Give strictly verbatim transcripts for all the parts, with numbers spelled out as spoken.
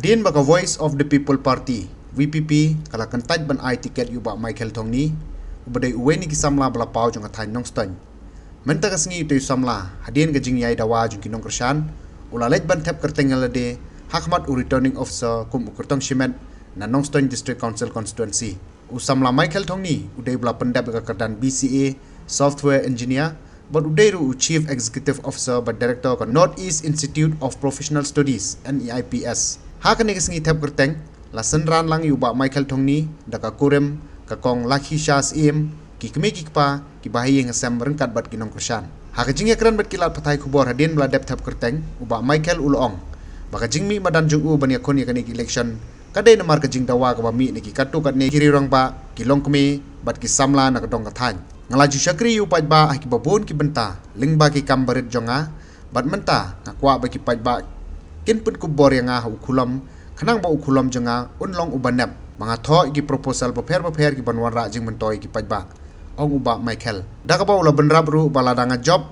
Hadien ba ka Voice of the People Party, V P P, ka la kyntait ban ai tiket ïa u Bah Michael Thongni, uba dei uwei na ki samla ba la paw jong ka thaiñ Nongstoiñ. Mynta ka sngi utei u samla, hadien ka jingïai dawa jong ki nongkyrshan, u la leit ban thep kyrteng ïa lade ha khmat u Returning Officer kum u kyrtong shimet na Nongstoiñ District Council Constituency. U samla Michael Thongni u dei ba la pyndep ïa ka kyrdan B C A, Software Engineer, bad u dei ruh u Chief Executive Officer bad Director ka North East Institute of Professional Studies, N E I P S. Ha kane ka sngi thep kyrteng, la synran lang ïa u Bah Michael Thongni da ka kurim, ka Kong Lakhi Shah Syiem, ki kmie ki kpa, ki bahaïing hasem ryngkat bad ki nongkyrshan. Ha ka jingïakren bad ki lad pathai khubor hadien ba la dep thep kyrteng, u Bah Michael u la ong ba ka jingmih madan jong u ban ïakhun ïa kane ka election ka dei namar ka jingdawa kaba mih na ki katto katne ki riew rangbah, ki longkmie bad ki samla na ka dong ka thaiñ. Nga la ju shakri ïa u paidbah ha kiba bun ki bynta lyngba ki kam barit jong nga, bad mynta nga kwah ba ki paidbah kin pynkup bor ïa nga ha u Khulom, khnang ba u Khulom jong nga un long uba nep, ba nga thoh ïa ki proposal bapher bapher ki ban wanrah jingmyntoi ïa ki paidbah, ong u Bah Michael. Da kaba u la bynrap ruh ba lada nga jop,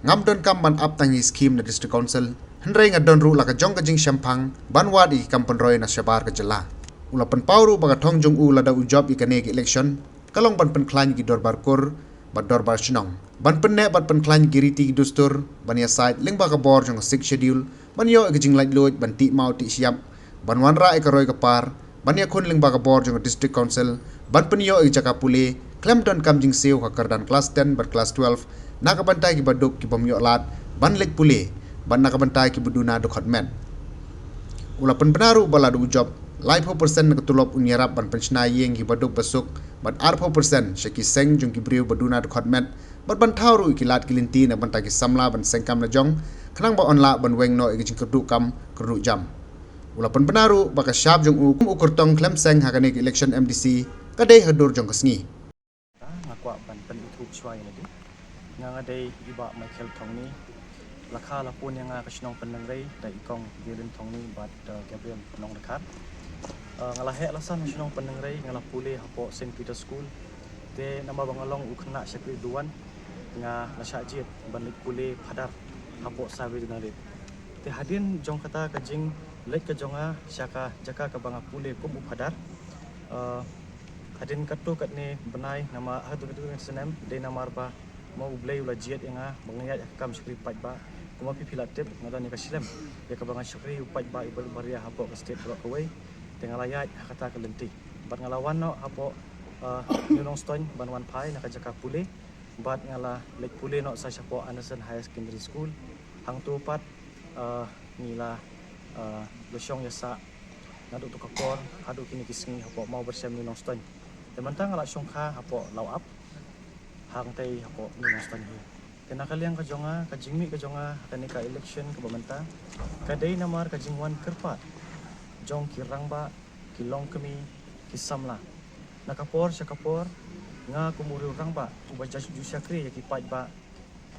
ngam donkam ban ap tang ïa ki skhim na District Council, hynrei nga don ruh la ka jong ka jingshemphang ban wad ïa ki kam pynroi na shabar ka jylla. U la pynpaw ruh ba ka thong jong u lada u jop ïa kane ka election ka long ban pynkhlaiñ ïa ki dorbar kur bad dorbar shnong, ban pynneh bad pynkhlaiñ ïa ki riti ki dustur, ban ïasaid lyngba ka bor jong ka Sixth Schedule, ban ïoh ïa ka jinglaitluid ban tih maw tih shyiap, ban wanrah ïa ka roi ka par, ban ïakhun lyngba ka bor jong ka District Council, ban pynïoh ïa ka jaka pule khlem donkam jingsiew ha ka kyrdan klas ten bad klas twelve, na ka bynta kiba duk kibym ïoh lad ban leit pule, bad na ka bynta kiba duna dkhot met. U la pynbna ruh ba lada u jop, laiphew percent na ka tulop un ïarap ban pynshna ïing ïa kiba duk ba suk, bad arphew percent sha ki seng jong ki briew ba duna dkhot met, bad ban thaw ruh ïa ki lad ki lynti na ka bynta ki samla ban seng kam la jong, khnang ba yn lah ban weng noh ïa ki jingkyrduh kam kyrduh jam. U la pynbna ruh ba ka shap jong u kum u kyrtong khlem seng ha kane ka election M D C ka dei ha ka dur jong ka sngi. Nga kwah ban pynithuh shuwa ïa lade. Nga nga dei i Bah Michael Thongni. La kha la pun ïa nga ka shnong Pyndengrei da i Kong Violin Thongni bad, uh, Gabriel Nongdkhar. Uh, nga la heh la san ha shnong Pyndengrei, nga la pule hapoh Saint Peter School. Te namar ba nga long u khynnah shakri duwan, nga la shah jied ban leit pule phadar hapoh Sabe Dinarit. Te hadien jong kata ka jingleit ka jong nga sha ka jaka kaba nga pule kum u phadar, uh, hadien katto katne bnai, namar hadien katto katne snem, dei namar ba ma U Blei u la jied ïa nga ba nga ïaid ha ka kam shakri paidbah. Kumba phi phi la tip, nga don ïa ka shlem ïa kaba ngan shakri u paidbah ïa u baroh baria hapoh ka state baroh kawei. Te nga la ïaid ha kata ka lynti bad nga la wan noh hapoh, uh, New Nongstoiñ ban wan phai na ka jaka pule. Bad nga la leit pule noh sa shapoh Anderson Higher Secondary School. Hangto pat, uh, ngi la, uh, ïashong ïasah naduh tu ka por haduh kine ki sngi hapoh Mawbyrshem New Nongstoiñ. Te mynta nga la shongkha hapoh Lawap, hangtei hapoh New Nongstoiñ hi. Te na ka liang ka jong nga, ka jingmih ka jong nga ha kane ka election kaba mynta ka dei namar ka jingwan kyrpad jong ki rangbah, ki longkmie, ki samla. Na ka por sha ka por, nga kum u riew rangbah uba ju shakri ïa ki paidbah,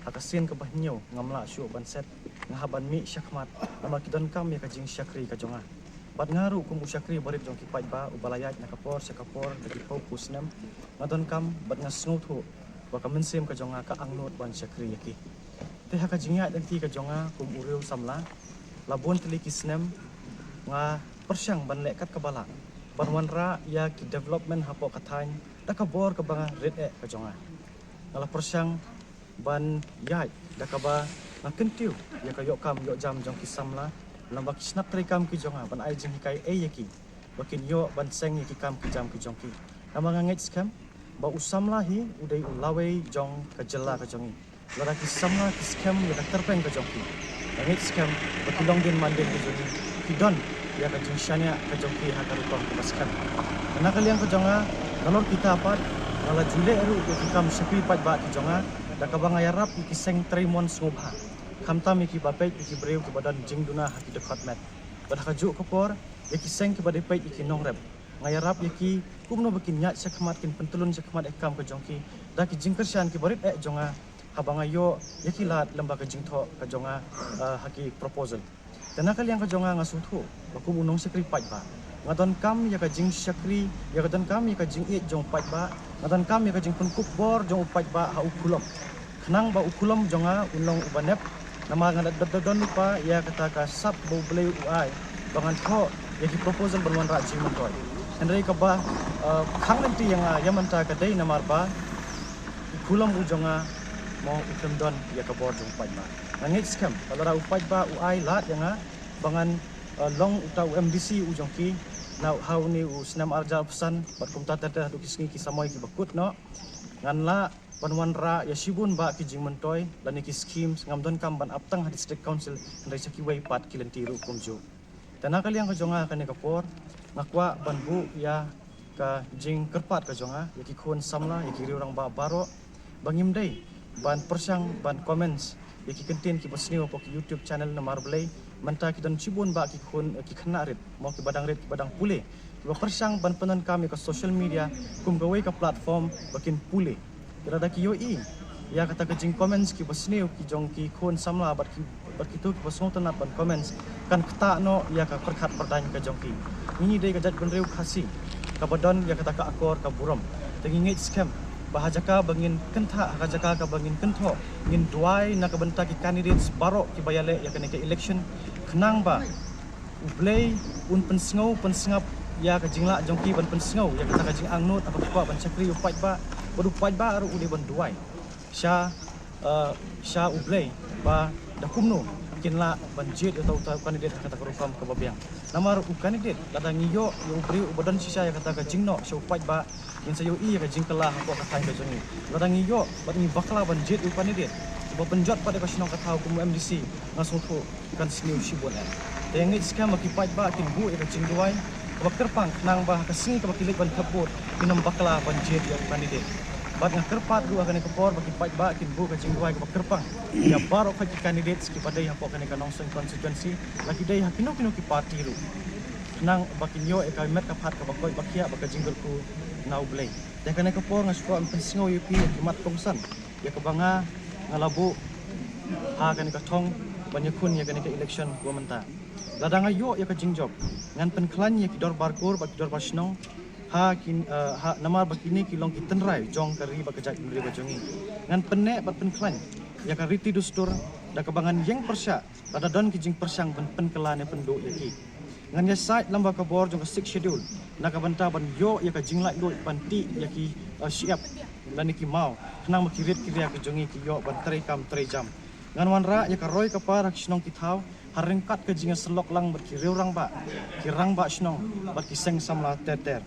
ha ka sien kaba hynñiew ngam lah shuh ban set, nga hap ban mih shakhmat namar ki donkam ïa ka jingshakri ka jong nga. Bad nga ruh kum u shakri barit jong ki paidbah uba la ïaid na ka por sha ka por da ki phew phew snem, nga donkam bad nga sngewthuh ba ka mynsiem ka jong nga ka angnud ban shakri ïa ki. Te ha ka jingïaid lynti ka jong nga kum u riew samla, la bun tylli ki snem nga pyrshang ban leh kat kaba lah ban wanrah ïa ki development hapoh ka thaiñ da ka bor kaba nga rit eh ka jong nga. Nga la pyrshang ban ïaid da kaba nga kyntiew ïa ka ïoh kam ïoh jam jong ki samla, lem bad ki shnat treikam ki jong nga ban ai jinghikai ei ïa ki ba kin ïoh ban seng ïa ki kam ki jam ki jong ki. Namar nga ngeit skhem ba u samla hi u dei u lawei jong ka jylla ka jong ngi. Lada ki samla ki skhem ïa ka tyrpeng ka jong ki, nga ngeit skhem ba ki longdien mandien ka jong ngi ki don ïa ka jingshaniah ka jong ki ha ka rukom kaba skhem. Na ka liang ka jong nga, nalor kita pat, nga la ju leh ruh ïa ki kam shakri paidbah ki jong nga da kaba nga ïarap ïa ki seng trei mon sngewbha, khamtam ïa kiba peit ïa ki briew kiba don jingduna ha ki dkhot met. Bad ha kajuh ka por, ïa ki seng kiba dei peit ïa ki nongrep, nga ïarap ïa ki kumno ba kin ïaid shakhmat, kin pyntyllun shakhmat ïa ka kam ka jong ki da ki jingkyrshan kiba rit eh jong nga, haba nga ïoh ïa ki lad lem bad ka jingthoh ka jong nga, ah, ha ki proposal. Te na ka liang ka jong nga, nga sngewthuh ba kum u nongshakri paidbah, nga donkam ïa ka jingshakri, ïa ka donkam ïa ka jingïeit jong u paidbah, nga donkam ïa ka jingpynkup bor jong u paidbah ha u Khulom, khnang ba u Khulom jong nga un long uba nep. Namar nga da, da, da don lypa ïa kata ka sap ba U Blei u ai ba ngan thoh ïa ki proposal ban wanrah jingmyntoi. Hynrei kaba, eh, khang lynti ïa nga ïa mynta ka dei namar ba i khulom u jong nga mo u khlem don ïa ka bor jong u paidbah. Nga ngeit skhem ba lada u paidbah u ai lad ïa nga ba ngan, eh, long uta u M D C u jong ki na ha une u snem arhajar arphew san bad kumta ter ter haduh ki sngi ki samoi kiba kut noh, ngan lah ban wanrah ïa shibun bah ki jingmyntoi lane ki schemes. Ngam donkam ban ap tang ha District Council, hynrei sha kiwei pat ki lynti ruh kumjuh. Te na ka liang ka jong nga kane ka por nga kwah ban buh ïa ka jingkyrpad ka jong nga ïa ki khun samla, ïa ki riew rangbah baroh, ba ngim dei ban pyrshang ban comments ïa ki kyntien kiba sniew hapoh ki YouTube channel. Namar balei mynta ki don shibun bah ki khun, ki khynnah rit mo, kiba dang rit, kiba dang pule, kiba pyrshang ban pyndonkam ïa ka social media kum kawei ka platform ba kin pule. Te lada ki ïohi ïa kata ka jingcomments kiba sniew ki jong ki khun samla bad ki, bad kito kiba sngewtynnat ban comments, kan ktah noh ïa ka pyrkhat pyrdaiñ ka jong ki. Ngi ngi dei ka jaitbynriew Khasi kaba don ïa kata ka akor ka burom. Te ngi ngeit skhem ba ha jaka ba ngin kyntha, ha ka jaka kaba ngin kynthoh, ngin duwai na ka bynta ki candidates baroh kiba ïaleh ïa kane ka election, khnang ba U Blei un pynsngew pynsngap ïa ka jinglah jong ki ban pynsngew ïa kata ka jingangnud haba ki kwah ban shakri ïa u paidbah, bad u paidbah ruh u dei ban duwai sha, eh, sha U Blei ba da kumno kin lah ban jied ïa uta u candidate ha kata ka rukom kaba biang. Namar u candidate, lada ngi ïoh ïa u briew uba don shisha ïa kata ka jingnoh sha u paidbah, ngin sa ïohi ïa ka jingkylla hapoh ka thaiñ ka jong ngi. Lada ngi ïoh bad ngi bakla ban jied ïa u candidate uba pynjot pat ïa ka shnong ka thaw kum u M D C, nga sngewthuh kan sniew shibun eh. Te nga ngeit skhem ba ki paidbah kin buh ïa ka jingduwai kaba kyrpang, khnang ba ha ka sngi kaba ki leit ban thep vote kin ym bakla ban jied ïa u candidate. Bad nga kyrpad ruh ha kane ka por ba ki paidbah kin buh ka jingduwai kaba kyrpang ïa baroh khoit ki candidates kiba dei hapoh kane ka Nongstoiñ constituency, la ki dei ha kino kino ki party ruh, khnang ba kin ïoh ïa ka met ka phad kaba koit ba khiah bad ka jingkyrkhu na U Blei. Te kane ka por nga shu kwah ban pynsngew ïa phi ïa ki mat kongsan ïa kaba nga, nga la buh ha kane ka thong ban ïakhun ïa kane ka election ba mynta. Lada nga ïoh ïa ka jingjop, ngan pynkhlaiñ ïa ki dorbar kur bad ki dorbar shnong ha ki, eh, ha, namar ba kine ki long ki tynrai jong ka ri bad ka jaitbynriew ka jong ngi. Ngan pynneh bad pynkhlaiñ ïa ka riti dustur da kaba ngan ïeng pyrshah lada don ki jingpyrshang ban pynkylla ne pynduh ïa ki. Ngan ïasaid lyngba ka bor jong ka Sixth Schedule na ka bynta ban ïoh ïa ka jinglaitluid ban tih ïa ki, eh, shyiap lane ki maw, khnang ba ki rit ki ria ki jong ngi ki ïoh ban trei kam trei jam. Ngan wanrah ïa ka roi ka par ha ki shnong ki thaw ha ryngkat ka jingïasyllok lang bad ki riew rangbah, ki rangbah shnong bad ki seng samla ter ter.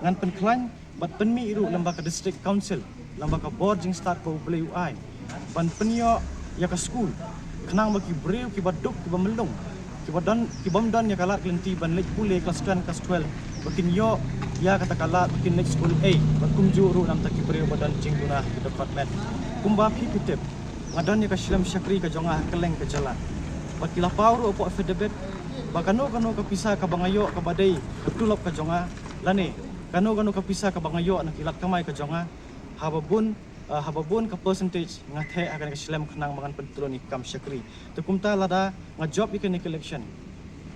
Ngan pynkhlaiñ bad pynmih ruh lyngba ka District Council, lyngba ka bor jingstad ba U Blei u ai, ban pynïoh ïa ka skul, khnang ba ki briew kiba duk, kiba myllung, kiba don, kibym don ïa ka lad ka lynti ban leit pule klas ten, klas twelve, ba kin ïoh ïa kata ka lad ba kin leit skul ei, bad kumjuh ruh namar ki briew ba don jingduna ki dkhot met. Kumba phi phi tip, nga don ïa ka shlem shakri ka jong nga ha kylleng ka jylla. Bad ki la paw ruh hapoh affidavit ba kano kano ka pisa kaba nga ïoh kaba dei ka tulop ka jong nga, lane kano kano ka pisa kaba nga ïoh na ki lad kamai ka jong nga, haba bun, ah, haba bun ka percentage nga theh ha kane ka shlem khnang ba ngan pyntylun ïa ka kam shakri. Te kumta lada nga jop ïa kane ka election,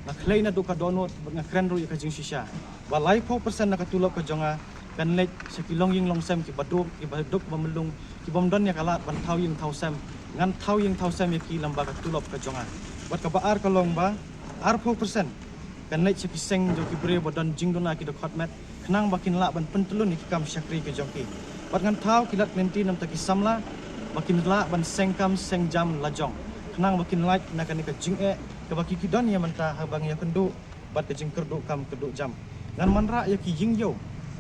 nga khlei naduh ka dohnud bad nga kren ruh ïa ka jingshisha ba laiphew percent na ka tulop ka jong nga kan leit sha ki longïing longsem kiba duk, kiba duk ba myllung, kibym don ïa ka lad ban thaw ïing thaw sem. Ngan thaw ïing thaw sem ïa ki lyngba ka tulop ka jong nga. Bad kaba ar ka long ba arphew percent kan leit sha ki seng jong ki briew ba don jingduna ki dkhot met, khnang ba kin lah ban pyntylun ïa ki kam shakri ka jong ki. Bad ngan thaw ki lad ki lynti namar ki samla ba kin lah ban seng kam seng jam lajong, khnang ba kin lait na kane ka jingeh kaba ki ki don ïa mynta haba ngi ïakynduh bad ka jingkyrduh kam kyrduh jam. Ngan wanrah ïa ki ïing ïew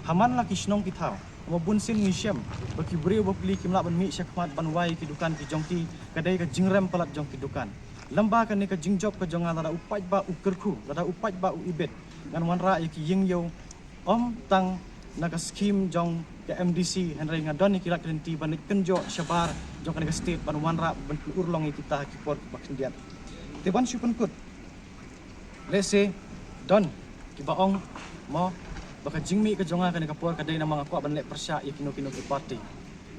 ha man la ki shnong ki thaw. Namar bun sien ngi shem ba ki briew ba pli kim lah ban mih shakhmat ban wai ïa ki dukan ki jong ki, ka dei ka jingrem palat jong ki dukan. Lyngba kane ka jingjop ka jong nga, lada u paidbah u kyrkhu, lada u paidbah u ibit, ngan wanrah ïa ki ïing ïew ym tang na ka skhim jong ka M D C, hynrei nga don ïa ki lad ki lynti ban leit kynjoh shabar jong kane ka state ban wanrah ban pynurlong ïa kita ha ki por kiba khyndiat. Te ban shu pynkut, lehse don kiba ong mo ba ka jingmih ka jong nga kane ka por ka dei namar nga kwah ban leh pyrshah ïa kino kino ki party.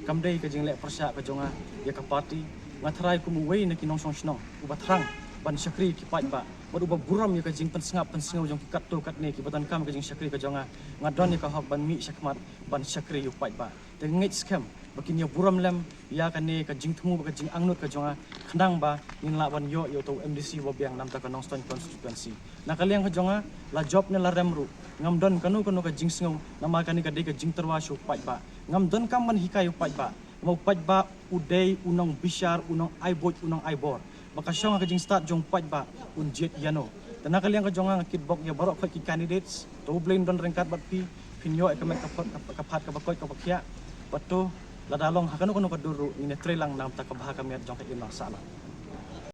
Kam dei ka jingleh pyrshah ka jong nga ïa ka party. Nga tharai kum uwei na ki nongshong shnong uba thrang ban shakri ïa ki paidbah bad uba burom ïa ka jingpynsngap pynsngew jong ki katto katne kiba donkam ïa ka jingshakri ka jong nga, nga don ïa ka hok ban mih shakhmat ban shakri ïa u paidbah. Te nga ngeit skhem ba kin ïa burom lem ïa kane ka jingthmu bad ka jingangnud ka jong nga, khnang ba ngin lah ban ïoh ïa uto u MDC uba biang namar ka Nongstoiñ constituency. Na ka liang ka jong nga, la jop ne la rem ruh, ngam don kano kano ka jingsngew namar kane ka dei ka jingtyrwa sha u paidbah. Ngam donkam ban hikai u paidbah, namar u paidbah u dei u nongbishar, u nongai buit, u nongai bor. Ba ka shong ha ka jingstad jong u paidbah un jied ïano. Te na ka liang ka jong nga, nga kitbok ïa baroh khoit ki candidates, to U Blei un don ryngkat bad phi, phin ïoh ïa ka met ka phad, ka phad kaba koit kaba khiah. Bad to, lada long ha kano kano ka dur ruh, ngin ïatreilang namar ka bha ka miat jong ka Im Sahlang.